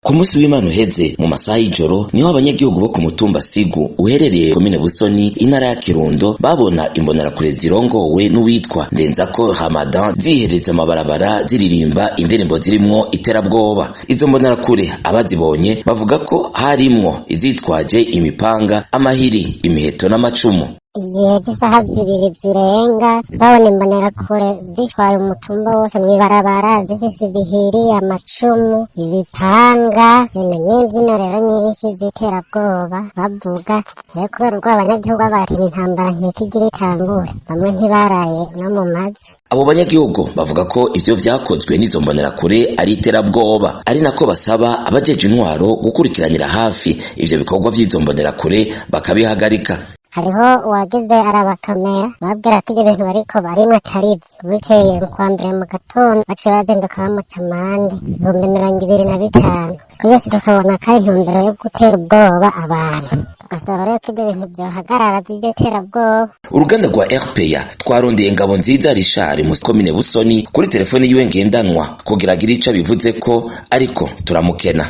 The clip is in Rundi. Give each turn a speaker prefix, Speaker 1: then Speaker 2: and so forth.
Speaker 1: Ku munsi w'Imana uheze mu masaha y'ijoro niho abanyagihugu bo ku mutumba Sigu uherereye komine Busoni, intara ya Kirundo, babona imbonerakure zirongowe n'uwitwa Ndenzako Hamadan zihereza amabarabara ziririmba indirimbo zirimwo iterabwoba. Izo mbonerakure abazibonye bavuga ko harimwo izitwaje imipanga, amahiri, imiheto n'amacumu.
Speaker 2: Igihe cy'isaha 2 zirenga babona imbonerakure zishwaye umutumba wose mw'ibarabara, zifise ibihiri, amacumu, ibipanga n'imbyino rero nyinshi z'iterabwoba bavuga. Rero kubera ubwoba abanyagihugu batinya intambara ntikigira itangure, bamwe ntibaraye no mu mazu.
Speaker 1: Abo banyagihugu bavuga ko ivyo vyakozwe n'izo mbonerakure ari iterabwoba, ari nako basaba abajeje intwaro gukurikiranira hafi ivyo bikorwa vy'izo mbonerakure bakabihagarika.
Speaker 2: Hariho uwagize arabakamera babwira ko ibyo bintu bariko barimwo atari vyo. Bukeye mu kwa mbere mu gatondo baciye bazinduka bamuca amande 25,000. Twese tukabona ko ari intumbero yo gutera ubwoba abantu, tugasaba rero ko ibyo bintu vyohagarara vy'iryo terabwoba.
Speaker 1: Uruganda rwa RPA twarondeye Ngabo Nziza Richard mu komine Busoni kuri telefoni yiwe ngendanwa kugira agire ico abivuze ko, ariko turamukena.